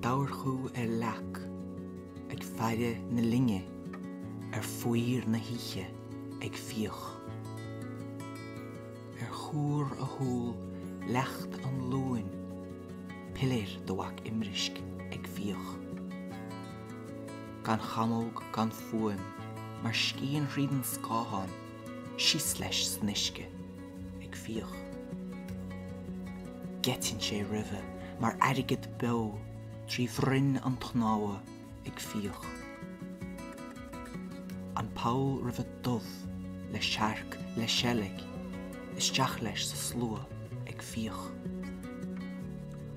Dobharchú ar leac ag faire na linne ar faobhar na hoíche ag fiach. Ar chuar a shúl leacht an Luain, piléar do mhac Imrisc ag fiach. Gan chamóg gan fuaim, mar scian thríd an scáthán, síos leis san uisce ag fiach. Geiteann sé roimhe mar airgead beo trí bhroinn an tsnámha ag fiach. An poll roimhe dubh le searc le seilg, isteach leis sa slua ag fiach.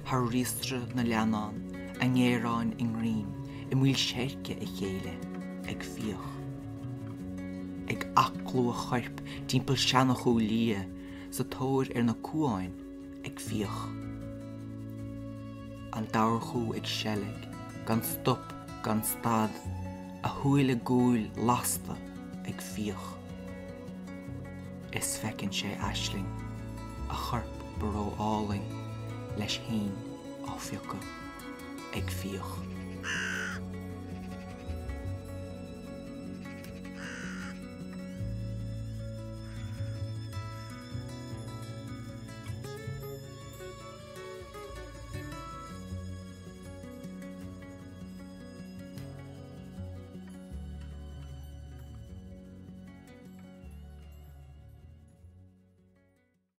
Thar riastradh na leannán, a ngéaráin i ngreim i maoil seirce a chéile ag fiach. Ag aclú a choirp timpeall seanachú liath sa tóir ar na cuáin ag fiach. An dobharchú ag seilg, gan stop gan stad, a shúile guail lasta ag fiach. Is feiceann sé aisling, a chorp ba ró-álainn leis fhéin á phiocadh ag fiach.